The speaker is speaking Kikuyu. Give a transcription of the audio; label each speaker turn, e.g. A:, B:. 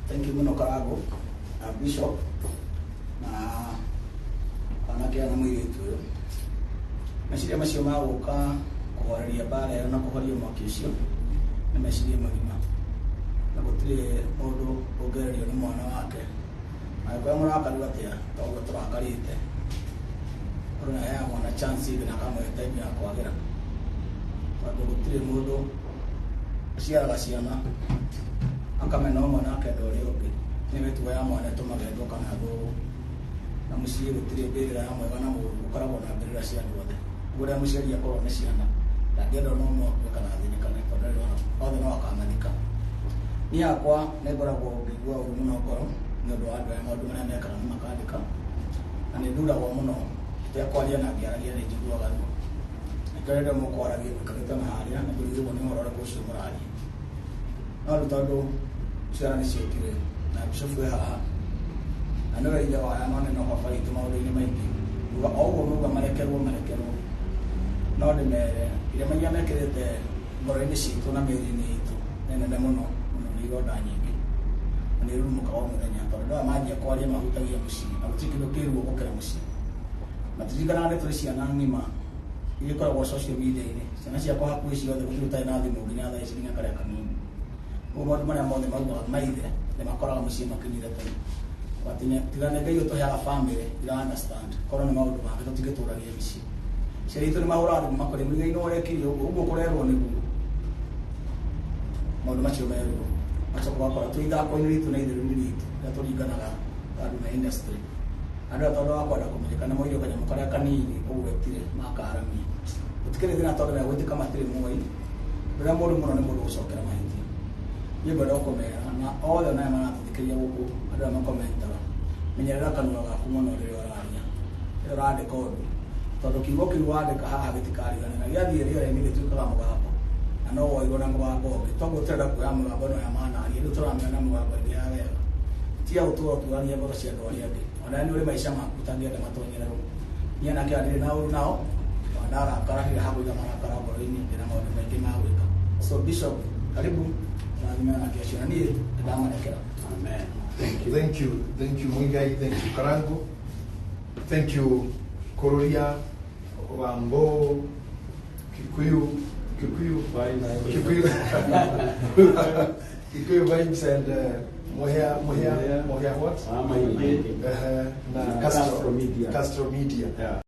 A: Thank you mũno Karangũ na Bishop na anake aya na mũirĩtu ũyũ. Meciria macio ma gũka kũhoreria mbara ĩyo na kũhoria mwaki ũcio nĩ meciria magima, na gũtirĩ mũndũ ũngĩererio nĩ mwana wake. Angĩkorwo mũrakaru atĩa ta ũguo tũrakarĩte, mũndũ nĩ aheaga mwana chance ĩngĩ na akamũhe time ya kwagĩra, tondũ gũtirĩ mũndũ ũciaraga ciana akamena ũmwe na akenda ũrĩa ũngĩ. Nĩ mĩtugo ya mwana ĩtũmaga endwo kana athũrwo. Na mũciĩ gũtirĩ mbĩrĩra ya mwega na mũũru, gũkoragwo na mbĩrĩra cia andũ othe. Ũguo rĩrĩa mũciari akorwo nĩ ciana, ndangĩenda ona ũmwe akue kana athĩnĩkane, tondũ ndarĩ ona othe no akamathika. Niĩ hakwa nĩ ngoragwo ngĩigua ũru mũno ngoro nĩ ũndũ wa andũ aya, maũndũ marĩa mekaga na makandĩka, na nĩ nduragwo mũno itekwaria na ngĩaragia nĩ njiguaga ruo. Nĩkĩo rĩrĩa mũkwaragia mũikarĩte na harĩa nĩ ngũrigĩrwo nĩ ũhoro ũrĩkũ ũcio mũraria. No rĩu tondũ ciana nĩ ciokire na bishofu e haha na nĩwe ithe wa aya no nĩ no baba witũ maũndũ-inĩ maingĩ, nguga o ũguo mauga marekerwo marekerwo, no ndĩmere irema iria mekĩrĩte ngoro-inĩ citũ na mĩĩrĩ-inĩ itũ nĩ nene mũno mũno, nĩ ironda nyingĩ na nĩ irurumũkaga o mũthenya, tondũ andũ aya manjia kwaria mahutagia mũciĩ na gũtirĩ kĩndũ kĩ ruo gũkĩra mũciĩ. Matiririkanaga nĩ tũrĩ ciana ng'ima iria ikoragwo social media-inĩ. Ciana ciakwa hakuhĩ ciothe gũtirĩ ũtarĩ na thimũ nginya thaa ici, nginya karĩa kanini. Koguo maũndũ marĩa mothe maugaga maithe nĩ makoraga mũciĩ makinyire tene. But tiga nĩ Ngai ũtũheaga family ira understand, korwo nĩ maũndũ mangĩ tũtingĩtũragia mĩciĩ. Ciana itũ nĩ mahũraga thimũ makoria mũigai nĩ ũrekire ũguo, ũguo kũrerwo nĩguo. Maũndũ macio merwo. Macoka ũgakora twĩ ithako-inĩ ritũ na itherũ-inĩ ritũ rĩrĩa tũringanaga ta andũ me industry. Andũ aya tondũ wa kwenda kũmenyeka nĩ moire kanyamũ karĩa kanini ũgwetire makaramia. Gũtikĩrĩ thĩna tondũ megwĩtĩka matirĩ muoyi. Ũrĩa mũru mũno nĩ mũndũ gũcokera mahĩtia. Niĩ ngwenda kũmera na othe ona aya maratũthikĩrĩria gũkũ, andũ aya makomentaga, menyerera kanua gaku mũno rĩrĩa ũraria, rĩrĩa ũrandĩka ũndũ, tondũ kiugo kĩu wandĩka haha gĩtikariganĩra, gĩathiĩ rĩera-inĩ gĩtuĩkaga mũgambo na no woirwo na mũgambo ũngĩ. Toguo tũrenda kuoya mũgambo ĩno ya manaria, rĩu tũramĩoya na mũgambo ĩngĩ ya wega. Tiga gũtũra ũturagia ngoro cia andũ arĩa angĩ. Ona nĩ ũrĩ maica maku ũtangĩenda matonyererwo. Niĩ anake aya ndirĩ na ũru nao, ona ndarakara ndirĩ ha kũiga marakara ngoro-inĩ, ndĩna maũndũ maingĩ ma gwĩka. So Bishop, karibu ũrathime anake acio na niĩ nĩndamarekera.
B: Amen. Thank you.
C: Thank you. Thank you, Muigai. Thank you, Karangu. Thank you, Kororia, Wambo, Kikuyu, Kikuyu,
B: Vibes.
C: Kikuyu, Kikuyu Vibes and Moher, Moher,
B: Moher.
C: Moher what?
B: Mama Ige.
C: Na
B: Na
C: Castro,
B: Castro Media.
C: Castro Media.
B: Yeah.